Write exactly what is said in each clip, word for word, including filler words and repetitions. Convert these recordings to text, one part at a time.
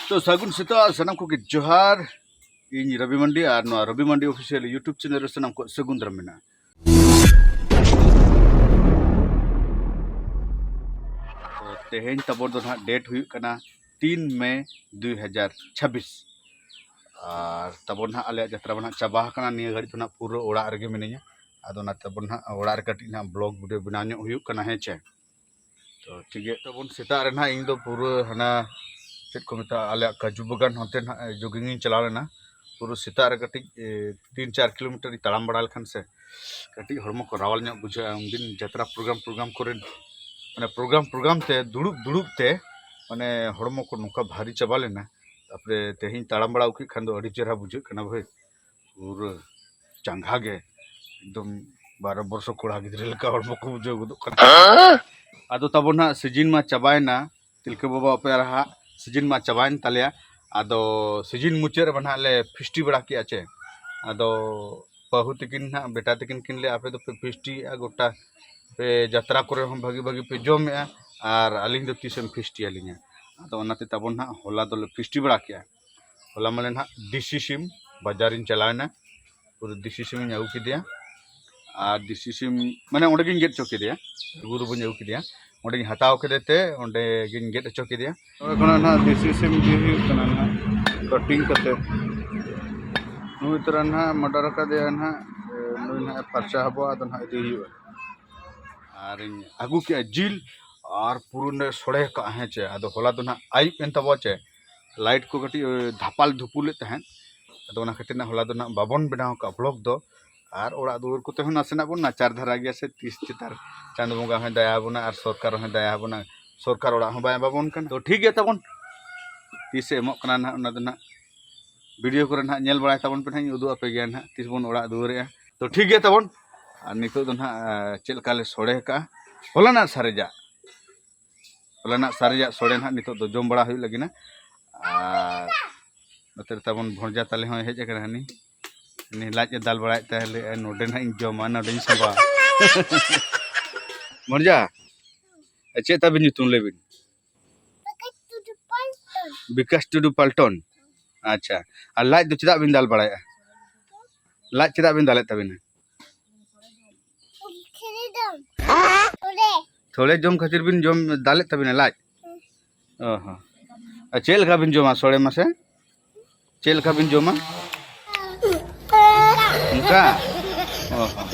ᱛᱚ ᱥᱟᱹᱜᱩᱱ ᱥᱮᱛᱟᱜ ᱥᱟᱱᱟᱢ ᱠᱚᱜᱮ ᱡᱚᱦᱟᱨ᱾ ᱤᱧ ᱨᱚᱵᱤ ᱢᱟᱱᱰᱤ ᱟᱨ ᱱᱚᱣᱟ ᱨᱚᱵᱤ ᱢᱟᱱᱰᱤ ᱚᱯᱷᱤᱥᱤᱭᱟᱞ YouTube ᱪᱮᱱᱮᱞ ᱨᱮ ᱥᱟᱱᱟᱢ ᱠᱚ ᱥᱟᱹᱜᱩᱱ ᱫᱟᱨᱟᱢ ᱢᱮᱱᱟᱜᱼᱟ᱾ ᱛᱚ ᱛᱮᱦᱮᱧ ᱛᱟᱵᱚᱱ ᱫᱚ ᱱᱟᱦᱟᱜ ᱰᱮᱴ ᱦᱩᱭᱩᱜ ᱠᱟᱱᱟ ᱛᱤᱱ ᱢᱮ ᱫᱩᱭ ᱦᱟᱡᱟᱨ ᱪᱷᱟᱵᱵᱤᱥ᱾ ᱟᱨ ᱛᱟᱵᱚᱱ ᱱᱟᱦᱟᱜ ᱟᱞᱮᱭᱟᱜ ᱡᱟᱛᱨᱟ ᱢᱟ ᱱᱟᱦᱟᱜ ᱪᱟᱵᱟ ᱟᱠᱟᱱᱟ᱾ ᱱᱤᱭᱟᱹ ᱜᱷᱟᱹᱲᱤᱡ ᱫᱚ ᱱᱟᱦᱟᱜ ᱯᱩᱨᱟᱹ ᱚᱲᱟᱜ ᱨᱮᱜᱮ ᱢᱤᱱᱟᱹᱧᱟ᱾ ᱟᱫᱚ ᱚᱱᱟ ᱛᱟᱵᱚᱱ ᱱᱟᱦᱟᱜ ᱚᱲᱟᱜ ᱨᱮ ᱠᱟᱹᱴᱤᱡ ᱱᱟᱦᱟᱜ ᱵᱞᱚᱜ ᱵᱷᱤᱰᱤᱭᱳ ᱵᱮᱱᱟᱣ ᱧᱚᱜ ᱦᱩᱭᱩᱜ ᱠᱟᱱᱟ, ᱦᱮᱸ ᱪᱮ? ᱛᱚ ᱴᱷᱤᱠ ᱜᱮᱭᱟ ᱛᱟᱵᱚᱱ, ᱥᱮᱛᱟᱜ ᱨᱮ ᱱᱟᱦᱟᱜ ᱤᱧ ᱫᱚ ᱯᱩᱨᱟᱹ ᱦᱟᱱᱟ ᱪᱮᱫ ᱠᱚ ᱢᱮᱛᱟᱜᱼᱟ, ᱟᱞᱮᱭᱟᱜ ᱠᱟᱡᱩ ᱵᱟᱜᱟᱱ ᱦᱚᱱᱛᱮ ᱱᱟᱦᱟᱜ ᱡᱳᱜᱤᱝ ᱤᱧ ᱪᱟᱞᱟᱣ ᱞᱮᱱᱟ᱾ ᱯᱩᱨᱟᱹ ᱥᱮᱛᱟᱜ ᱨᱮ ᱠᱟᱹᱴᱤᱡ ᱮ, ᱛᱤᱱ ᱪᱟᱨ ᱠᱤᱞᱳᱢᱤᱴᱟᱨ ᱤᱧ ᱛᱟᱲᱟᱢ ᱵᱟᱲᱟ ᱞᱮᱠᱷᱟᱱ ᱥᱮ ᱠᱟᱹᱴᱤᱡ ᱦᱚᱲᱢᱚ ᱠᱚ ᱨᱟᱣᱟᱞ ᱧᱚᱜ ᱵᱩᱡᱷᱟᱹᱜᱼᱟ᱾ ᱩᱱᱫᱤᱱ ᱡᱟᱛᱨᱟ ᱯᱨᱳᱜᱨᱟᱢ ᱯᱨᱳᱜᱨᱟᱢ ᱠᱚᱨᱮ ᱢᱟᱱᱮ ᱯᱨᱳᱜᱨᱟᱢ ᱯᱨᱳᱜᱨᱟᱢ ᱛᱮ ᱫᱩᱲᱩᱵ ᱫᱩᱲᱩᱵ ᱛᱮ ᱢᱟᱱᱮ ᱦᱚᱲᱢᱚ ᱠᱚ ᱱᱚᱝᱠᱟ ᱵᱷᱟᱨᱤ ᱪᱟᱵᱟ ᱞᱮᱱᱟ᱾ ᱛᱟᱨᱯᱚᱨᱮ ᱛᱮᱦᱮᱧ ᱛᱟᱲᱟᱢ ᱵᱟᱲᱟ ᱠᱮᱫ ᱠᱷᱟᱱ ᱫᱚ ᱟᱹᱰᱤ ᱪᱮᱦᱨᱟ ᱵᱩᱡᱷᱟᱹᱜ ᱠᱟᱱᱟ ᱵᱷᱟᱹᱭ᱾ ᱯᱩᱨᱟᱹ ᱪᱟᱸᱜᱟ ᱜᱮ ᱮᱠᱫᱚᱢ ᱵᱟᱨᱚ ᱵᱚᱨᱥᱚ ᱠᱚᱲᱟ ᱜᱤᱫᱽᱨᱟᱹ ᱞᱮᱠᱟ ᱦᱚᱲᱢᱚ ᱠᱚ ᱵᱩᱡᱷᱟᱹᱣ ᱜᱚᱫᱚᱜ ᱠᱟᱱᱟ᱾ ᱟᱫᱚ ᱛᱟᱵᱚᱱ ᱦᱟᱸᱜ ᱥᱤᱡᱤᱱ ᱢᱟ ᱪᱟᱵᱟᱭᱮᱱᱟ, ᱛᱤᱞᱠᱟᱹ ᱵᱟᱵᱟ ᱚᱯᱮᱨᱟ ᱦᱟᱸᱜ ᱥᱤᱡᱤᱱ ᱢᱟ ᱪᱟᱵᱟᱭᱮᱱ ᱛᱟᱞᱮᱭᱟ᱾ ᱟᱫᱚ ᱥᱤᱡᱤᱱ ᱢᱩᱪᱟᱹᱫ ᱨᱮ ᱱᱟᱦᱟᱜ ᱞᱮ ᱯᱷᱤᱥᱴᱤ ᱵᱟᱲᱟ ᱠᱮᱜᱼᱟ ᱪᱮ᱾ ᱟᱫᱚ ᱵᱟᱹᱦᱩ ᱛᱟᱹᱠᱤᱱ ᱱᱟᱦᱟᱜ, ᱵᱮᱴᱟ ᱛᱟᱹᱠᱤᱱ ᱠᱤᱱ ᱞᱟᱹᱭᱟ, "ᱟᱯᱮ ᱫᱚᱯᱮ ᱯᱷᱤᱥᱴᱤᱭᱮᱜᱼᱟ, ᱜᱚᱴᱟ ᱯᱮ ᱡᱟᱛᱨᱟ ᱠᱚᱨᱮ ᱦᱚᱸ ᱵᱷᱟᱹᱜᱤ ᱵᱷᱟᱹᱜᱤ ᱯᱮ ᱡᱚᱢᱮᱜᱼᱟ, ᱟᱨ ᱟᱹᱞᱤᱧ ᱫᱚ ᱛᱤᱥᱮᱢ ᱯᱷᱤᱥᱴᱤ ᱟᱹᱞᱤᱧᱟ?" ᱟᱫᱚ ᱚᱱᱟᱛᱮ ᱛᱟᱵᱚᱱ ᱱᱟᱦᱟᱜ ᱦᱚᱞᱟ ᱫᱚᱞᱮ ᱯᱷᱤᱥᱴᱤ ᱵᱟᱲᱟ ᱠᱮᱜᱼᱟ᱾ ᱦᱚᱞᱟ ᱢᱟᱞᱮ ᱱᱟᱦᱟᱜ ᱫᱮᱥᱤ ᱥᱤᱢ ᱵᱟᱡᱟᱨᱤᱧ ᱪᱟᱞᱟᱣᱮᱱᱟ, ᱯᱩᱨᱟᱹ ᱫᱮᱥᱤ ᱥᱤᱢᱤᱧ ᱟᱹᱜᱩ ᱠᱮᱫᱮᱭᱟ᱾ ᱟᱨ ᱫᱮᱥᱤ ᱥᱤᱢ ᱢᱟᱱᱮ ᱚᱸᱰᱮ ᱜᱤᱧ ᱜᱮᱫ ᱦᱚᱪᱚ ᱠᱮᱫᱮᱭᱟ, ᱟᱹᱜᱩ ᱫᱚ ᱵᱟᱹᱧ ᱟᱹᱜᱩ ᱠᱮᱫᱮᱭᱟ, ᱚᱸᱰᱮᱧ ᱦᱟᱛᱟᱣ ᱠᱮᱫᱮ ᱛᱮ ᱚᱸᱰᱮ ᱜᱤᱧ ᱜᱮᱫ ᱦᱚᱪᱚ ᱠᱮᱫᱮᱭᱟ᱾ ᱱᱚᱰᱮ ᱠᱷᱚᱱᱟᱜ ᱱᱟᱦᱟᱜ ᱫᱮᱥᱤ ᱥᱤᱢ ᱤᱫᱤ ᱦᱩᱭᱩᱜ ᱠᱟᱱᱟ ᱱᱟᱦᱟᱜ ᱠᱟᱴᱤᱝ ᱠᱟᱛᱮ᱾ ᱱᱩᱭ ᱛᱚᱨᱟ ᱱᱟᱦᱟᱜ ᱢᱟᱰᱟᱨ ᱟᱠᱟᱫᱮᱭᱟ ᱱᱟᱦᱟᱜ, ᱱᱩᱭ ᱱᱟᱦᱟᱜ ᱯᱷᱟᱨᱪᱟ ᱦᱟᱵᱚ, ᱟᱫᱚ ᱱᱟᱦᱟᱜ ᱤᱫᱤ ᱦᱩᱭᱩᱜᱼᱟ᱾ ᱟᱨᱤᱧ ᱟᱹᱜᱩ ᱠᱮᱜᱼᱟ ᱡᱤᱞ ᱟᱨ ᱯᱩᱨᱟᱹ ᱞᱮ ᱥᱚᱲᱮ ᱠᱟᱜᱼᱟ, ᱦᱮᱸ ᱪᱮ᱾ ᱟᱫᱚ ᱦᱚᱞᱟ ᱫᱚ ᱱᱟᱦᱟᱜ ᱟᱹᱭᱩᱵ ᱮᱱ ᱛᱟᱵᱚ ᱪᱮ, ᱞᱟᱭᱤᱴ ᱠᱚ ᱠᱟᱹᱴᱤᱡ ᱳᱭ ᱫᱷᱟᱯᱟᱞ ᱫᱷᱩᱯᱩᱞᱮᱫ ᱛᱟᱦᱮᱸᱫ᱾ ᱟᱫᱚ ᱚᱱᱟ ᱠᱷᱟᱹᱛᱤᱨ ᱱᱟᱜ ᱦᱚᱞᱟ ᱫᱚ ᱱᱟᱜ ᱵᱟᱵᱚᱱ ᱵᱮᱱᱟᱣ ᱟᱠᱟᱫ ᱵᱞᱚᱜ ᱫᱚ᱾ ᱟᱨ ᱚᱲᱟᱜ ᱫᱩᱣᱟᱹᱨ ᱠᱚᱛᱮ ᱦᱚᱸ ᱱᱟᱥᱮᱱᱟᱜ ᱵᱚᱱ ᱱᱟᱪᱟᱨ ᱫᱷᱟᱨᱟ ᱜᱮᱭᱟ ᱥᱮ, ᱛᱤᱥ ᱪᱮᱛᱟᱱ ᱪᱟᱸᱫᱚ ᱵᱚᱸᱜᱟ ᱦᱚᱸᱭ ᱫᱟᱭᱟ ᱟᱵᱚᱱᱟ ᱟᱨ ᱥᱚᱨᱠᱟᱨ ᱦᱚᱸᱭ ᱫᱟᱭᱟ ᱟᱵᱚᱱᱟ᱾ ᱥᱚᱨᱠᱟᱨ ᱚᱲᱟᱜ ᱦᱚᱸ ᱵᱟᱭ ᱮᱢᱟᱵᱚᱱ ᱠᱟᱱᱟ᱾ ᱛᱚ ᱴᱷᱤᱠ ᱜᱮᱭᱟ ᱛᱟᱵᱚᱱ, ᱛᱤᱥᱮ ᱮᱢᱚᱜ ᱠᱟᱱᱟ ᱱᱟᱜ, ᱚᱱᱟ ᱫᱚ ᱱᱟᱜ ᱵᱷᱤᱰᱤᱭᱳ ᱠᱚᱨᱮ ᱱᱟᱜ ᱧᱮᱞ ᱵᱟᱲᱟᱭ ᱛᱟᱵᱚᱱ ᱯᱮ, ᱱᱟᱜ ᱤᱧ ᱩᱫᱩᱜ ᱟᱯᱮ ᱜᱮᱭᱟ ᱱᱟᱜ ᱛᱤᱥ ᱵᱚᱱ ᱚᱲᱟᱜ ᱫᱩᱣᱟᱹᱨᱮᱜᱼᱟ᱾ ᱛᱚ ᱴᱷᱤᱠ ᱜᱮᱭᱟ ᱛᱟᱵᱚᱱ, ᱟᱨ ᱱᱤᱛᱚᱜ ᱫᱚ ᱱᱟᱜ ᱪᱮᱫ ᱞᱮᱠᱟ ᱞᱮ ᱥᱚᱲᱮ ᱟᱠᱟᱜᱼᱟ ᱦᱚᱞᱟᱱᱟᱜ ᱥᱟᱨᱮᱡᱟᱜ, ᱦᱚᱞᱟᱱᱟᱜ ᱥᱟᱨᱮᱡᱟᱜ ᱥᱚᱲᱮ ᱱᱟᱜ ᱱᱤᱛᱚᱜ ᱫᱚ ᱡᱚᱢ ᱵᱟᱲᱟ ᱦᱩᱭᱩᱜ ᱞᱟᱹᱜᱤᱫ ᱱᱟ᱾ ᱟᱨ ᱱᱚᱛᱮ ᱨᱮ ᱛᱟᱵᱚᱱ ᱵᱷᱚᱸᱡᱟ ᱛᱟᱞᱮ ᱦᱚᱸᱭ ᱦᱮᱡ ᱟᱠᱟᱱᱟ, ᱦᱟᱹᱱᱤ ᱦᱟᱹᱱᱤ ᱞᱟᱡ ᱮ ᱫᱟᱞ ᱵᱟᱲᱟᱭᱮᱫ ᱛᱟᱦᱮᱸ, ᱞᱟᱹᱭᱮᱫᱼᱟᱭ, "ᱱᱚᱰᱮ ᱱᱟᱜ ᱤᱧ ᱡᱚᱢᱟ, ᱱᱚᱰᱮᱧ ᱥᱟᱵᱟ᱾" ᱵᱷᱚᱸᱡᱟ, ᱪᱮᱫ ᱛᱟᱵᱤᱱ ᱧᱩᱛᱩᱢ ᱞᱟᱹᱭ ᱵᱤᱱ? ᱵᱤᱠᱟᱥ ᱴᱩᱰᱩ ᱯᱟᱞᱴᱚᱱ᱾ ᱟᱪᱪᱷᱟ, ᱟᱨ ᱞᱟᱡ ᱫᱚ ᱪᱮᱫᱟᱜ ᱵᱤᱱ ᱫᱟᱞ ᱵᱟᱲᱟᱭᱮᱫᱼᱟ? ᱞᱟᱡ ᱪᱮᱫᱟᱜ ᱵᱤᱱ ᱫᱟᱞᱮᱫ ᱛᱟᱵᱤᱱᱟ? ᱥᱚᱲᱮ ᱡᱚᱢ ᱠᱷᱟᱹᱛᱤᱨ ᱵᱤᱱ ᱡᱚᱢ ᱫᱟᱞᱮᱫ ᱛᱟᱵᱤᱱᱟ ᱞᱟᱡ? ᱚ ᱦᱚᱸ᱾ ᱟᱨ ᱪᱮᱫ ᱞᱮᱠᱟ ᱵᱤᱱ ᱡᱚᱢᱟ ᱥᱚᱲᱮ ᱢᱟᱥᱮ? ᱪᱮᱫ ᱞᱮᱠᱟ ᱵᱤᱱ ᱡᱚᱢᱟ? ᱚᱱᱠᱟ? ᱚ ᱦᱚᱸ᱾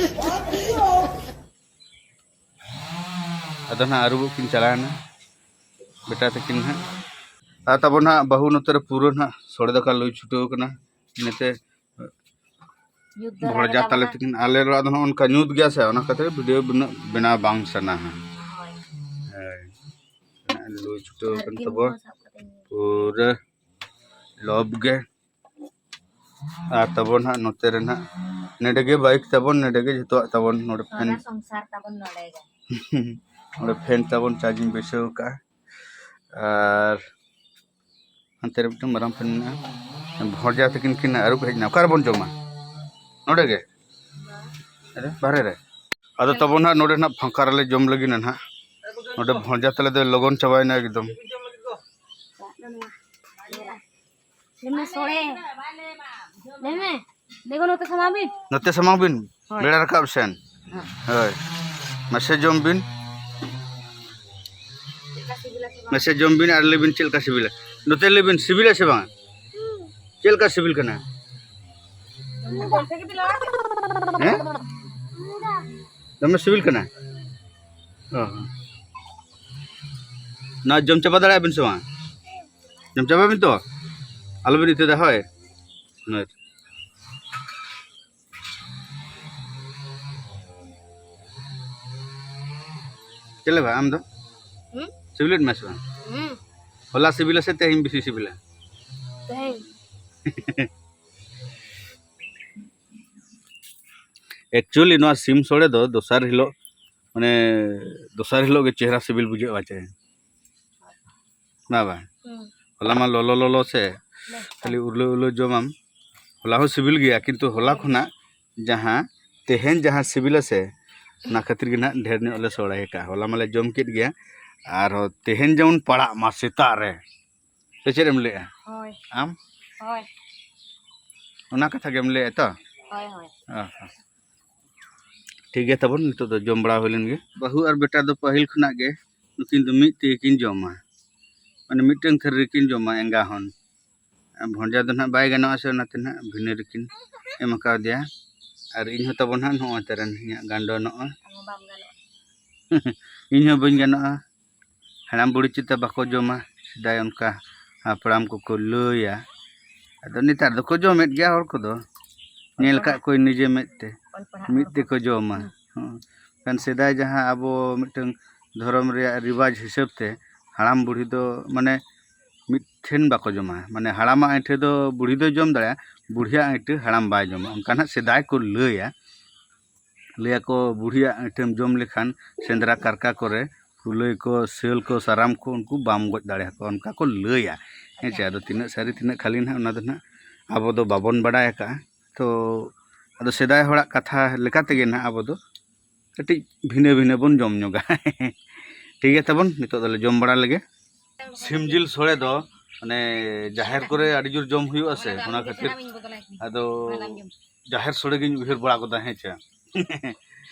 ᱟᱫᱚ ᱱᱟᱦᱟᱜ ᱟᱹᱨᱩᱵᱚᱜ ᱠᱤᱱ ᱪᱟᱞᱟᱣᱮᱱᱟ ᱵᱮᱴᱟ ᱛᱟᱹᱠᱤᱱ ᱱᱟᱦᱟᱜ᱾ ᱟᱨ ᱛᱟᱵᱚᱱ ᱱᱟᱦᱟᱜ ᱵᱟᱹᱦᱩ ᱱᱚᱛᱮ ᱨᱮ ᱯᱩᱨᱟᱹ ᱱᱟᱦᱟᱜ ᱥᱚᱲᱮ ᱫᱟᱠᱟ ᱞᱩᱭ ᱪᱷᱩᱴᱟᱹᱣ ᱠᱟᱱᱟ᱾ ᱤᱱᱟᱹᱛᱮ ᱧᱩᱛ ᱫᱷᱟᱨᱟ ᱵᱷᱚᱲᱡᱟ ᱜᱮ ᱛᱟᱞᱮ ᱛᱟᱵᱚᱱᱟ᱾ ᱛᱟᱹᱠᱤᱱ, ᱟᱞᱮ ᱚᱲᱟᱜ ᱫᱚ ᱱᱟᱦᱟᱜ ᱚᱱᱠᱟ ᱧᱩᱛ ᱜᱮᱭᱟ ᱥᱮ, ᱚᱱᱟ ᱠᱷᱟᱹᱛᱤᱨ ᱵᱷᱤᱰᱤᱭᱳ ᱩᱱᱟᱹᱜ ᱵᱮᱱᱟᱣ ᱵᱟᱝ ᱥᱟᱱᱟᱣᱟ᱾ ᱦᱳᱭ᱾ ᱦᱳᱭ᱾ ᱞᱩᱭ ᱪᱷᱩᱴᱟᱹᱣ ᱟᱨ ᱠᱟᱱ ᱛᱤᱱ ᱛᱟᱵᱚᱱ ᱦᱚᱲ ᱥᱟᱵ ᱠᱟᱛᱮ ᱧᱩᱛ? ᱯᱩᱨᱟᱹ ᱞᱚᱵ ᱜᱮ᱾ ᱟᱨ ᱛᱟᱵᱚᱱ ᱦᱟᱸᱜ ᱱᱚᱛᱮ ᱨᱮ ᱱᱟᱦᱟᱜ ᱱᱚᱰᱮ ᱜᱮ ᱵᱟᱭᱤᱠ ᱛᱟᱵᱚᱱ, ᱱᱚᱰᱮ ᱜᱮ ᱡᱚᱛᱚᱣᱟᱜ ᱛᱟᱵᱚᱱ᱾ ᱱᱚᱰᱮ ᱯᱷᱮᱱ, ᱥᱚᱦᱨᱟ ᱥᱚᱝᱥᱟᱨ ᱛᱟᱵᱚᱱ ᱱᱚᱰᱮ ᱜᱮ᱾ ᱱᱚᱰᱮ ᱯᱷᱮᱱ ᱛᱟᱵᱚᱱ ᱪᱟᱨᱡᱤᱝ ᱵᱟᱹᱭᱥᱟᱹᱣ ᱠᱟᱜᱼᱟ᱾ ᱟᱨ ᱦᱟᱱᱛᱮ ᱨᱮ ᱢᱤᱫᱴᱟᱝ ᱢᱟᱨᱟᱝ ᱯᱷᱮᱱ ᱢᱮᱱᱟᱜᱼᱟ᱾ ᱵᱷᱚᱲᱡᱟ ᱛᱟᱹᱠᱤᱱ ᱠᱤᱱ ᱟᱹᱨᱩᱵ ᱦᱮᱡ ᱮᱱᱟ᱾ ᱚᱠᱟ ᱨᱮᱵᱚᱱ ᱡᱚᱢᱟ? ᱱᱚᱰᱮ ᱜᱮ? ᱟᱨᱮ, ᱵᱟᱦᱨᱮ ᱨᱮ? ᱟᱫᱚ ᱛᱟᱵᱚᱱ ᱦᱟᱸᱜ ᱱᱚᱰᱮ ᱱᱟᱜ ᱯᱷᱟᱸᱠᱟ ᱨᱮᱞᱮ ᱡᱚᱢ ᱞᱟᱹᱜᱤᱫ ᱱᱟᱦᱟᱜ᱾ ᱱᱚᱰᱮ ᱵᱷᱚᱲᱡᱟ ᱛᱟᱞᱮ ᱫᱚ ᱞᱚᱜᱚᱱ ᱪᱟᱵᱟᱭᱮᱱᱟ ᱮᱠᱫᱚᱢ᱾ ᱞᱟᱹᱭ ᱢᱮ, ᱥᱚᱲᱮ᱾ ᱞᱟᱹᱭ ᱢᱮ᱾ ᱫᱮᱠᱷᱚ, ᱱᱚᱛᱮ ᱥᱟᱢᱟᱝ ᱵᱤᱱ᱾ ᱱᱚᱛᱮ ᱥᱟᱢᱟᱝ ᱵᱤᱱ᱾ ᱦᱳᱭ᱾ ᱵᱮᱲᱟ ᱨᱟᱠᱟᱵ ᱥᱮᱱ᱾ ᱦᱮᱸ᱾ ᱦᱳᱭ᱾ ᱢᱟᱥᱮ ᱡᱚᱢ ᱵᱤᱱ᱾ ᱪᱮᱫ ᱞᱮᱠᱟ ᱥᱤᱵᱤᱞᱟ ᱥᱮ ᱵᱟᱝ? ᱢᱟᱥᱮ ᱡᱚᱢ ᱵᱤᱱ ᱟᱨ ᱞᱟᱹᱭ ᱵᱤᱱ ᱪᱮᱫ ᱞᱮᱠᱟ ᱥᱤᱵᱤᱞᱟ᱾ ᱱᱚᱛᱮ ᱞᱟᱹᱭ ᱵᱤᱱ, ᱥᱤᱵᱤᱞᱟ ᱥᱮ ᱵᱟᱝ? ᱪᱮᱫ ᱞᱮᱠᱟ ᱥᱤᱵᱤᱞ ᱠᱟᱱᱟ? ᱦᱮᱸ? ᱫᱚᱢᱮ ᱥᱤᱵᱤᱞ ᱠᱟᱱᱟ? ᱚ ᱦᱚᱸ᱾ ᱱᱚᱣᱟ ᱡᱚᱢ ᱪᱟᱵᱟ ᱫᱟᱲᱮᱭᱟᱜ ᱵᱤᱱ ᱥᱮ ᱵᱟᱝ? ᱡᱚᱢ ᱪᱟᱵᱟᱭ ᱵᱤᱱ ᱛᱚ? ᱟᱞᱚᱵᱤᱱ ᱤᱛᱟᱹᱫᱟ, ᱦᱳᱭ᱾ ᱦᱳᱭ᱾ ᱪᱮᱫ ᱞᱮᱠᱟ ᱟᱢ ᱫᱚ? ᱦᱩᱸ? ᱥᱤᱵᱤᱞᱮᱫ ᱢᱮᱭᱟ ᱥᱮ ᱵᱟᱝ? ᱦᱩᱸ᱾ ᱦᱚᱞᱟ ᱥᱤᱵᱤᱞᱟ ᱥᱮ ᱛᱮᱦᱮᱧ ᱵᱮᱥᱤ ᱥᱤᱵᱤᱞᱟ? ᱛᱮᱦᱮᱧ᱾ Actually, ᱱᱚᱣᱟ ᱥᱤᱢ ᱥᱚᱲᱮ ᱫᱚ ᱫᱚᱥᱟᱨ ᱦᱤᱞᱳᱜ, ᱢᱟᱱᱮ, ᱫᱚᱥᱟᱨ ᱦᱤᱞᱳᱜ ᱜᱮ ᱪᱮᱦᱨᱟ ᱥᱤᱵᱤᱞ ᱵᱩᱡᱷᱟᱹᱜᱼᱟ ᱪᱮ? ᱵᱟ, ᱵᱟ᱾ ᱦᱩᱸ᱾ ᱦᱚᱞᱟ ᱢᱟ ᱞᱚᱞᱚ ᱞᱚᱞᱚ ᱥᱮ ᱵᱮᱥ᱾ ᱠᱷᱟᱹᱞᱤ ᱩᱨᱞᱟᱹ ᱩᱨᱞᱟᱹ ᱡᱚᱢᱟᱢ᱾ ᱦᱚᱞᱟ ᱦᱚᱸ ᱥᱤᱵᱤᱞ ᱜᱮᱭᱟ, ᱠᱤᱱᱛᱩ ᱦᱚᱞᱟ ᱠᱷᱚᱱᱟᱜ ᱡᱟᱦᱟᱸ ᱛᱮᱦᱮᱧ ᱡᱟᱦᱟᱸ ᱥᱤᱵᱤᱞᱟ ᱥᱮ, ᱚᱱᱟ ᱠᱷᱟᱹᱛᱤᱨ ᱜᱮ ᱱᱟᱦᱟᱜ ᱰᱷᱮᱨ ᱧᱚᱜ ᱞᱮ ᱥᱚᱲᱮ ᱟᱠᱟᱫᱼᱟ᱾ ᱦᱚᱞᱟ ᱢᱟᱞᱮ ᱡᱚᱢ ᱠᱮᱫ ᱜᱮᱭᱟ, ᱟᱨᱦᱚᱸ ᱛᱮᱦᱮᱧ ᱡᱮᱢᱚᱱ ᱯᱟᱲᱟᱜ ᱢᱟ ᱥᱮᱛᱟᱜ ᱨᱮ, ᱥᱮ ᱪᱮᱫ ᱮᱢ ᱞᱟᱹᱭᱮᱜᱼᱟ? ᱦᱳᱭ᱾ ᱟᱢ? ᱦᱳᱭ᱾ ᱚᱱᱟ ᱠᱟᱛᱷᱟ ᱜᱮᱢ ᱞᱟᱹᱭᱮᱜᱼᱟ ᱛᱚ? ᱦᱳᱭ, ᱦᱳᱭ᱾ ᱚ, ᱦᱚᱸ᱾ ᱴᱷᱤᱠ ᱜᱮᱭᱟ ᱛᱟᱵᱚᱱ, ᱱᱤᱛᱚᱜ ᱫᱚ ᱡᱚᱢ ᱵᱟᱲᱟ ᱦᱩᱭ ᱞᱮᱱ ᱜᱮ᱾ ᱵᱟᱹᱦᱩ ᱟᱨ ᱵᱮᱴᱟ ᱫᱚ ᱯᱟᱹᱦᱤᱞ ᱠᱷᱚᱱᱟᱜ ᱜᱮ ᱱᱩᱠᱤᱱ ᱫᱚ ᱢᱤᱫ ᱛᱮᱜᱮ ᱠᱤᱱ ᱡᱚᱢᱟ, ᱢᱟᱱᱮ ᱢᱤᱫᱴᱟᱝ ᱛᱷᱟᱹᱨᱤ ᱨᱮᱠᱤᱱ ᱡᱚᱢᱟ ᱮᱸᱜᱟ ᱦᱚᱱ᱾ ᱟᱨ ᱵᱷᱚᱸᱡᱟ ᱫᱚ ᱱᱟᱦᱟᱜ ᱵᱟᱭ ᱜᱟᱱᱚᱜᱼᱟ ᱥᱮ, ᱚᱱᱟᱛᱮ ᱱᱟᱦᱟᱜ ᱵᱷᱤᱱᱟᱹ ᱨᱮᱠᱤᱱ ᱮᱢ ᱠᱟᱣᱫᱮᱭᱟ᱾ ᱟᱨ ᱤᱧ ᱦᱚᱸ ᱛᱟᱵᱚᱱ ᱱᱟᱦᱟᱜ ᱱᱚᱜᱼᱚᱭ ᱛᱟᱨᱮᱱ ᱤᱧᱟᱹᱜ ᱜᱟᱸᱰᱚ ᱱᱚᱜᱼᱚᱭ᱾ ᱟᱢ ᱦᱚᱸ ᱵᱟᱢ ᱜᱟᱱᱚᱜᱼᱟ᱾ ᱤᱧ ᱦᱚᱸ ᱵᱟᱹᱧ ᱜᱟᱱᱚᱜᱼᱟ᱾ ᱦᱟᱲᱟᱢ ᱵᱩᱲᱦᱤ ᱪᱮᱛᱟ ᱵᱟᱠᱚ ᱡᱚᱢᱟ, ᱥᱮᱫᱟᱭ ᱚᱱᱠᱟ ᱦᱟᱯᱲᱟᱢ ᱠᱚᱠᱚ ᱞᱟᱹᱭᱟ᱾ ᱟᱫᱚ ᱱᱮᱛᱟᱨ ᱫᱚᱠᱚ ᱡᱚᱢᱮᱫ ᱜᱮᱭᱟ ᱦᱚᱲ ᱠᱚᱫᱚ, ᱧᱮᱞ ᱟᱠᱟᱫ ᱠᱚᱣᱟᱧ ᱱᱤᱡᱮ ᱢᱮᱫ ᱛᱮ, ᱚᱞ ᱯᱟᱲᱦᱟᱜ ᱢᱤᱫ ᱦᱚᱲ ᱛᱮᱠᱚ ᱠᱚ᱾ ᱡᱚᱢᱟ᱾ ᱦᱩᱸ᱾ ᱦᱚᱸ᱾ ᱠᱷᱟᱱ ᱥᱮᱫᱟᱭ ᱡᱟᱦᱟᱸ ᱟᱵᱚ ᱢᱤᱫᱴᱟᱝ ᱫᱷᱚᱨᱚᱢ ᱨᱮᱭᱟᱜ ᱨᱤᱣᱟᱡᱽ ᱦᱤᱥᱟᱹᱵ ᱛᱮ ᱦᱟᱲᱟᱢ ᱵᱩᱲᱦᱤ ᱫᱚ ᱢᱟᱱᱮ ᱢᱤᱫ ᱴᱷᱮᱱ ᱵᱟᱠᱚ ᱡᱚᱢᱟ, ᱢᱟᱱᱮ ᱦᱟᱲᱟᱢᱟᱜ ᱟᱹᱭᱴᱷᱟᱹ ᱫᱚ ᱵᱩᱲᱦᱤ ᱫᱚᱭ ᱡᱚᱢ ᱫᱟᱲᱮᱭᱟᱜᱼᱟ, ᱵᱩᱲᱦᱤᱭᱟᱜ ᱟᱹᱭᱴᱷᱟᱹ ᱦᱟᱲᱟᱢ ᱵᱟᱭ ᱡᱚᱢᱟ, ᱚᱱᱠᱟ ᱱᱟᱜ ᱥᱮᱫᱟᱭ ᱠᱚ ᱞᱟᱹᱭᱟ᱾ ᱞᱟᱹᱭᱟᱠᱚ ᱵᱩᱲᱦᱤᱭᱟᱜ ᱟᱹᱭᱴᱷᱟᱹᱢ ᱡᱚᱢ ᱞᱮᱠᱷᱟᱱ ᱥᱮᱸᱫᱽᱨᱟ ᱠᱟᱨᱠᱟ ᱠᱚᱨᱮ ᱠᱩᱞᱟᱹᱭ ᱠᱚ, ᱥᱤᱭᱟᱹᱞ ᱠᱚ, ᱥᱟᱨᱟᱢ ᱠᱚ, ᱩᱱᱠᱩ ᱵᱟᱢ ᱜᱚᱡ ᱫᱟᱲᱮᱭᱟᱠᱚᱣᱟ, ᱚᱱᱠᱟ ᱠᱚ ᱞᱟᱹᱭᱟ᱾ ᱦᱮᱸ ᱪᱮ? ᱟᱫᱚ ᱛᱤᱱᱟᱹᱜ ᱥᱟᱹᱨᱤ ᱛᱤᱱᱟᱹᱜ ᱠᱷᱟᱹᱞᱤ ᱱᱟᱦᱟᱜ ᱚᱱᱟ ᱫᱚ ᱱᱟᱦᱟᱜ ᱟᱵᱚ ᱫᱚ ᱵᱟᱵᱚᱱ ᱵᱟᱲᱟᱭ ᱟᱠᱟᱜᱼᱟ᱾ ᱛᱚ ᱟᱫᱚ ᱥᱮᱫᱟᱭ ᱦᱚᱲᱟᱜ ᱠᱟᱛᱷᱟ ᱞᱮᱠᱟ ᱛᱮᱜᱮ ᱱᱟᱦᱟᱜ ᱟᱵᱚ ᱫᱚ ᱠᱟᱹᱴᱤᱡ ᱵᱷᱤᱱᱟᱹ ᱵᱷᱤᱱᱟᱹ ᱵᱚᱱ ᱡᱚᱢ ᱧᱚᱜᱟ᱾ ᱴᱷᱤᱠ ᱜᱮᱭᱟ ᱛᱟᱵᱚᱱ, ᱱᱤᱛᱚᱜ ᱫᱚᱞᱮ ᱡᱚᱢ ᱵᱟᱲᱟ ᱞᱮᱜᱮ᱾ ᱥᱤᱢ ᱡᱤᱞ ᱥᱚᱲᱮ ᱫᱚ ᱢᱟᱱᱮ ᱡᱟᱦᱮᱨ ᱠᱚᱨᱮ ᱟᱹᱰᱤ ᱡᱳᱨ ᱡᱚᱢ ᱦᱩᱭᱩᱜᱼᱟ ᱥᱮ, ᱚᱱᱟ ᱠᱷᱟᱹᱛᱤᱨ ᱟᱫᱚ ᱡᱟᱦᱮᱨ ᱥᱚᱲᱮ ᱜᱤᱧ ᱩᱭᱦᱟᱹᱨ ᱵᱟᱲᱟ ᱜᱚᱫᱟ, ᱦᱮᱸ ᱪᱮ?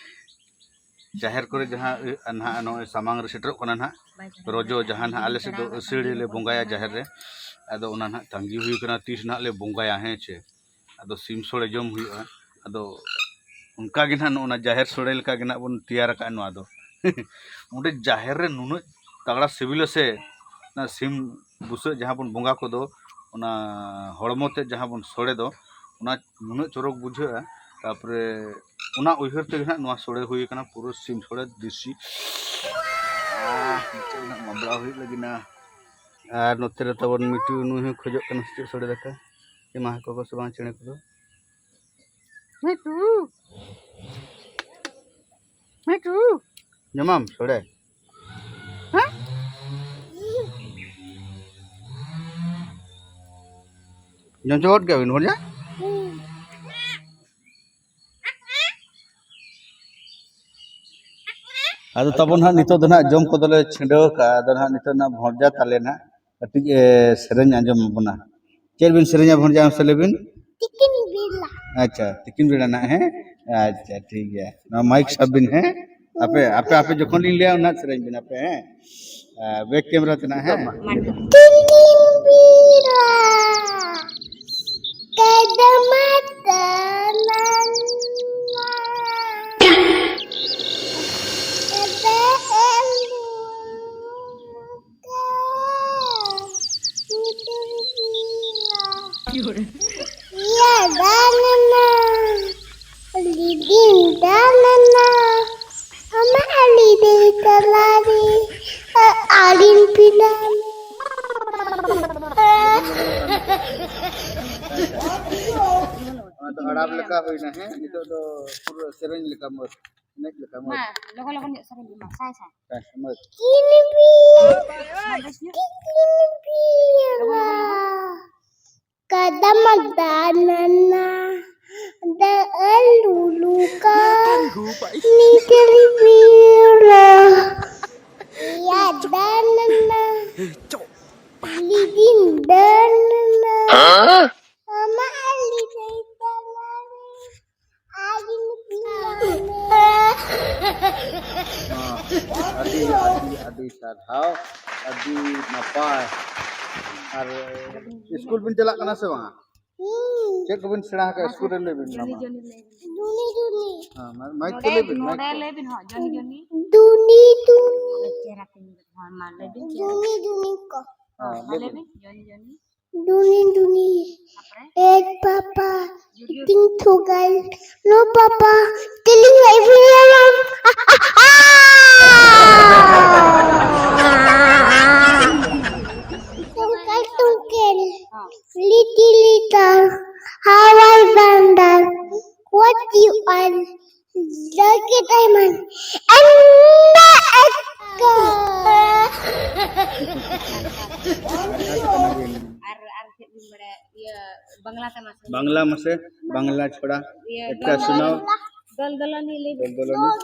ᱡᱟᱦᱮᱨ ᱠᱚᱨᱮ ᱡᱟᱦᱟᱸ ᱱᱟᱦᱟᱜ ᱱᱚᱜᱼᱚᱭ ᱥᱟᱢᱟᱝ ᱨᱮ ᱥᱮᱴᱮᱨᱚᱜ ᱠᱟᱱᱟ ᱱᱟᱦᱟᱜ ᱨᱚᱡᱚ, ᱡᱟᱦᱟᱸ ᱱᱟᱦᱟᱜ ᱟᱞᱮ ᱥᱮᱫ ᱫᱚ ᱟᱹᱥᱟᱹᱲᱤ ᱞᱮ ᱵᱚᱸᱜᱟᱭᱟ ᱡᱟᱦᱮᱨ ᱨᱮ, ᱟᱫᱚ ᱚᱱᱟ ᱱᱟᱦᱟᱜ ᱛᱟᱺᱜᱤ ᱦᱩᱭ ᱠᱟᱱᱟ ᱛᱤᱥ ᱱᱟᱦᱟᱜ ᱞᱮ ᱵᱚᱸᱜᱟᱭᱟ, ᱦᱮᱸ ᱪᱮ? ᱟᱫᱚ ᱥᱤᱢ ᱥᱚᱲᱮ ᱡᱚᱢ ᱦᱩᱭᱩᱜᱼᱟ᱾ ᱟᱫᱚ ᱚᱱᱠᱟ ᱜᱮ ᱱᱟᱦᱟᱜ ᱱᱚᱜᱼᱚ ᱱᱟ ᱡᱟᱦᱮᱨ ᱥᱚᱲᱮ ᱞᱮᱠᱟ ᱜᱮ ᱱᱟᱦᱟᱜ ᱵᱚᱱ ᱛᱮᱭᱟᱨ ᱟᱠᱟᱫᱼᱟ ᱱᱚᱣᱟ ᱫᱚ᱾ ᱚᱸᱰᱮ ᱡᱟᱦᱮᱨ ᱨᱮ ᱱᱩᱱᱟᱹᱜ ᱛᱟᱜᱲᱟ ᱥᱤᱵᱤᱞᱟ ᱥᱮ, ᱚᱱᱟ ᱥᱤᱢ ᱵᱩᱥᱟᱹᱜ ᱡᱟᱦᱟᱸ ᱵᱚᱱ ᱵᱚᱸᱜᱟ ᱠᱚᱫᱚ, ᱚᱱᱟ ᱦᱚᱲᱢᱚ ᱛᱮᱫ ᱡᱟᱦᱟᱸ ᱵᱚᱱ ᱥᱚᱲᱮ ᱫᱚ, ᱚᱱᱟ ᱱᱩᱱᱟᱹᱜ ᱪᱚᱨᱚᱠ ᱵᱩᱡᱷᱟᱹᱜᱼᱟ᱾ ᱛᱟᱨᱯᱚᱨᱮ ᱚᱱᱟ ᱩᱭᱦᱟᱹᱨ ᱛᱮᱜᱮ ᱱᱟᱦᱟᱜ ᱱᱚᱣᱟ ᱥᱚᱲᱮ ᱦᱩᱭ ᱟᱠᱟᱱᱟ, ᱯᱩᱨᱟᱹ ᱥᱤᱢ ᱥᱚᱲᱮ ᱫᱮᱥᱤ᱾ ᱟᱦ, ᱱᱤᱛᱚᱜ ᱱᱟᱦᱟᱜ ᱢᱟᱵᱲᱟ ᱦᱩᱭᱩᱜ ᱞᱟᱹᱜᱤᱫ ᱱᱟ᱾ ᱟᱨ ᱱᱚᱛᱮ ᱨᱮ ᱛᱟᱵᱚᱱ ᱢᱤᱴᱩ, ᱱᱩᱭ ᱦᱚᱸ ᱠᱷᱚᱡᱚᱜ ᱠᱟᱱᱟ ᱥᱮ ᱪᱮᱫ ᱥᱚᱲᱮ ᱫᱟᱠᱟ᱾ ᱮᱢᱟ ᱟᱠᱚ ᱠᱚ ᱥᱮ ᱵᱟᱝ ᱪᱮᱬᱮ ᱠᱚᱫᱚ? ᱢᱤᱴᱩ! ᱢᱤᱴᱩ! ᱡᱚᱢᱟᱢ ᱥᱚᱲᱮ? ᱦᱮᱸ? ᱡᱚᱢ ᱪᱟᱵᱟ ᱜᱚᱫ ᱠᱮᱫᱟ ᱵᱤᱱ ᱵᱷᱚᱡᱟ? ᱟᱫᱚ ᱛᱟᱵᱚᱱ ᱦᱟᱸᱜ ᱱᱤᱛᱚᱜ ᱫᱚ ᱱᱟᱦᱟᱜ ᱡᱚᱢ ᱠᱚᱫᱚᱞᱮ ᱪᱷᱤᱰᱟᱹᱣ ᱠᱟᱜᱼᱟ᱾ ᱟᱫᱚ ᱱᱟᱦᱟᱜ ᱱᱤᱛᱚᱜ ᱱᱟᱦᱟᱜ ᱵᱷᱚᱡᱟ ᱛᱟᱞᱮ ᱱᱟᱦᱟᱜ᱾ ᱠᱟᱹᱴᱤᱡ ᱮ ᱥᱮᱨᱮᱧ ᱟᱸᱡᱚᱢ ᱟᱵᱚᱱᱟ᱾ ᱪᱮᱫ ᱵᱤᱱ ᱥᱮᱨᱮᱧᱟ ᱵᱷᱚᱱᱡᱟ, ᱢᱟᱥᱮ ᱞᱟᱹᱭ ᱵᱤᱱ? ᱛᱤᱠᱤᱱ ᱵᱮᱲᱟ᱾ ᱟᱪᱪᱷᱟ, ᱛᱤᱠᱤᱱ ᱵᱮᱲᱟ ᱱᱟᱜ, ᱦᱮᱸ? ᱟᱪᱪᱷᱟ, ᱴᱷᱤᱠ ᱜᱮᱭᱟ᱾ ᱱᱚᱣᱟ ᱢᱟᱭᱤᱠ ᱥᱟᱵ ᱵᱤᱱ, ᱦᱮᱸ? ᱟᱯᱮ, ᱟᱯᱮ, ᱟᱯᱮ ᱡᱚᱠᱷᱚᱱ ᱞᱤᱧ ᱞᱟᱹᱭᱟ, ᱩᱱᱟᱹᱜ ᱥᱮᱨᱮᱧ ᱵᱤᱱ ᱟᱯᱮ, ᱦᱮᱸ? ᱟᱨ ᱵᱮᱠ ᱠᱮᱢᱮᱨᱟ ᱛᱮ ᱱᱟᱜ, ᱦᱮᱸ? ᱛᱤᱠᱤᱱ ᱵᱮᱲᱟ ᱠᱟᱫᱟᱢᱟ ᱫᱟᱱᱟᱱᱟ᱾ ᱤᱭᱟ ᱫᱟᱱᱟᱱᱟ, ᱞᱤᱫᱤᱱ ᱫᱟᱱᱟᱱᱟ, ᱟᱢᱟᱜ ᱟᱹᱞᱤ ᱫᱮ ᱛᱟᱞᱟᱨᱮ ᱟᱹᱞᱤᱧ ᱯᱤᱞᱟᱢ᱾ ᱚᱱᱟ ᱫᱚ ᱟᱲᱟᱯ ᱞᱮᱠᱟ ᱦᱩᱭᱱᱟ, ᱦᱮᱸ? ᱱᱤᱛᱚᱜ ᱫᱚ ᱯᱩᱨᱟᱹ ᱥᱮᱨᱮᱧ ᱞᱮᱠᱟ ᱢᱚᱡᱽ, ᱮᱱᱮᱡ ᱞᱮᱠᱟ ᱢᱚᱡᱽ᱾ ᱢᱟ, ᱞᱚᱜᱚᱱ ᱞᱚᱜᱚᱱ ᱧᱚᱜ ᱥᱮᱨᱮᱧ ᱢᱮ, ᱢᱟ, ᱥᱟᱭ ᱥᱟᱭ᱾ ᱦᱮᱸ, ᱢᱚᱡᱽ᱾ ᱠᱤᱱᱵᱤ, ᱢᱟ, ᱵᱮᱥ ᱧᱚᱜ᱾ ᱠᱤᱱᱵᱤ ᱞᱚᱜᱚᱱ, ᱞᱚᱜᱚᱱ, ᱞᱚᱜᱚᱱ᱾ ᱠᱟᱫᱟᱢᱟ ᱫᱟᱱᱟᱱᱟ, ᱫᱟ ᱟᱞᱩᱞᱩᱠᱟ, ᱱᱤᱠᱟᱞᱤ ᱵᱤᱨᱟ, ᱭᱟ ᱫᱟᱱᱟᱱᱟ, ᱞᱤᱫᱤᱱ ᱫᱟᱱᱟᱱᱟ, ᱟᱢᱟ ᱟᱞᱤ ᱫᱟᱹᱭ ᱛᱟᱞᱟᱨᱮ᱾ ᱟᱹᱰᱤ, ᱟᱹᱰᱤ, ᱟᱹᱰᱤ ᱥᱟᱨᱦᱟᱣ, ᱟᱹᱰᱤ ᱱᱟᱯᱟᱭ᱾ ᱟᱨ ᱥᱠᱩᱞ ᱵᱤᱱ ᱪᱟᱞᱟᱜ ᱠᱟᱱᱟ ᱥᱮ ᱵᱟᱝᱟ? ᱦᱩᱸ᱾ ᱪᱮᱫ ᱠᱚᱵᱤᱱ ᱥᱮᱬᱟ ᱟᱠᱟᱫᱼᱟ ᱥᱠᱩᱞ ᱨᱮ? ᱞᱟᱹᱭ ᱵᱤᱱ ᱢᱟ᱾ ᱡᱚᱱᱤ, ᱡᱚᱱᱤ, ᱞᱟᱹᱭ ᱵᱤᱱ᱾ ᱫᱩᱱᱤ, ᱫᱩᱱᱤ᱾ ᱦᱮᱸ, ᱢᱟ-, ᱢᱟᱭᱤᱠ ᱛᱮ ᱱᱚᱰᱮ, ᱞᱟᱹᱭ ᱵᱤᱱ, ᱢᱟᱭᱤᱠ ᱱᱚᱰᱮ ᱛᱮ᱾ ᱞᱟᱹᱭ ᱵᱤᱱ, ᱦᱚᱸ, ᱡᱚᱱᱤ, ᱡᱚᱱᱤ᱾ ᱫᱩᱱᱤ, ᱫᱩᱱᱤ᱾ ᱟᱫᱚ ᱪᱮᱦᱨᱟ ᱛᱮ ᱧᱮᱞ ᱠᱟᱛᱮ, ᱦᱚᱸ, ᱢᱟ ᱞᱟᱹᱭ ᱵᱤᱱ, ᱪᱮᱦᱨᱟ᱾ ᱫᱩᱱᱤ, ᱫᱩᱱᱤ ᱠᱚ᱾ ᱦᱚᱸ, ᱢᱟ ᱞᱟᱹᱭ ᱵᱤᱱ, ᱡᱚᱱᱤ, ᱡᱚᱱᱤ᱾ ᱫᱩᱱᱤ, ᱫᱩᱱᱤ᱾ ᱛᱟᱯᱚᱨᱮ? ᱮᱠ ᱯᱟᱯᱟ, ᱡᱩᱜᱤ, ᱡᱩᱜᱤ᱾ ᱛᱤᱝ ᱛᱷᱩᱜᱟᱞ, ᱱᱳ ᱯᱟᱯᱟ, ᱛᱤᱞᱤᱝ ᱟᱭ ᱵᱤᱞᱟᱞᱟᱢ᱾ ᱛᱩᱝᱠᱮᱞ, ᱛᱩᱝᱠᱮᱞ᱾ ᱦᱚᱸ᱾ Little, little, how I wonder what you are. Look at Diamond. And the echo. ᱟᱨ, ᱟᱨ ᱪᱮᱫ ᱵᱤᱱ ᱵᱟᱲᱟᱭᱟ? ᱤᱭᱟᱹ, ᱵᱟᱝᱞᱟ ᱛᱮ ᱢᱟᱥᱮ᱾ ᱵᱟᱝᱞᱟ ᱢᱟᱥᱮ, ᱵᱟᱝᱞᱟ ᱪᱷᱚᱲᱟ ᱤᱭᱟᱹ, ᱮᱠᱴᱟ ᱫᱚᱞ ᱥᱩᱱᱟᱣ᱾ ᱫᱚᱞ ᱫᱚᱞᱚᱱᱤ ᱞᱟᱹᱭ ᱵᱤᱱ᱾ ᱫᱚᱞ ᱫᱚᱞᱚᱱᱤ᱾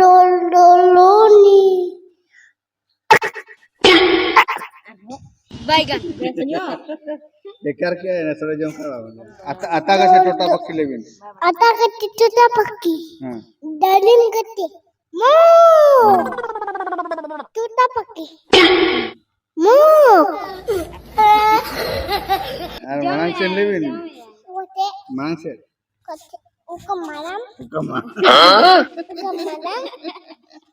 ᱫᱚᱞ ᱫᱚᱞᱚᱱᱤ᱾ ᱵᱟᱭᱜᱟᱱ᱾ ᱵᱮᱠᱟᱨ ᱠᱮ ᱮᱱᱮ ᱥᱚᱨᱮ ᱡᱚᱢ ᱠᱷᱟᱣᱟ᱾ ᱟᱛᱟ ᱟᱛᱟ ᱜᱟᱪᱷᱮ ᱴᱚᱴᱟ ᱯᱟᱠᱷᱤ ᱞᱮᱵᱤᱱ᱾ ᱟᱛᱟ ᱜᱟᱪᱷᱮ ᱴᱚᱴᱟ ᱯᱟᱠᱷᱤ᱾ ᱦᱮᱸ᱾ ᱰᱟᱞᱤᱢ ᱜᱟᱪᱷᱮ᱾ ᱢᱚ᱾ ᱴᱚᱴᱟ ᱯᱟᱠᱷᱤ᱾ ᱢᱚ᱾ ᱟᱨ ᱢᱟᱲᱟᱝ ᱥᱮᱫ ᱞᱮᱵᱤᱱ᱾ ᱢᱟᱲᱟᱝ ᱥᱮᱫ᱾ ᱚᱠᱟ ᱢᱟᱨᱟᱝ? ᱚᱠᱟ ᱢᱟᱨᱟᱝ? ᱚᱠᱟ ᱢᱟᱨᱟᱝ?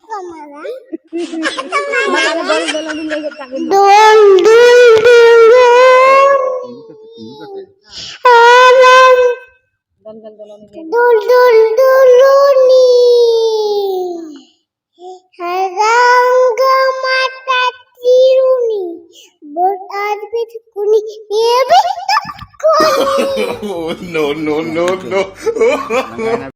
ᱚᱠᱟ ᱢᱟᱨᱟᱝ? ᱫᱚᱞ ᱫᱩᱞ ᱫᱩᱞᱩᱱ᱾ ᱟᱨᱟᱝ᱾ ᱫᱩᱞ ᱫᱩᱞ ᱫᱩᱞᱩᱱᱤ᱾ ᱦᱟᱨᱟᱝ ᱜᱟᱢᱟᱴᱟ ᱛᱤᱨᱩᱱᱤ᱾ ᱵᱚᱞ ᱟᱨ ᱵᱤᱴ ᱠᱩᱱᱤ᱾ ᱮᱵᱤᱴ ᱠᱩᱱᱤ᱾ Oh, no, no, no, no.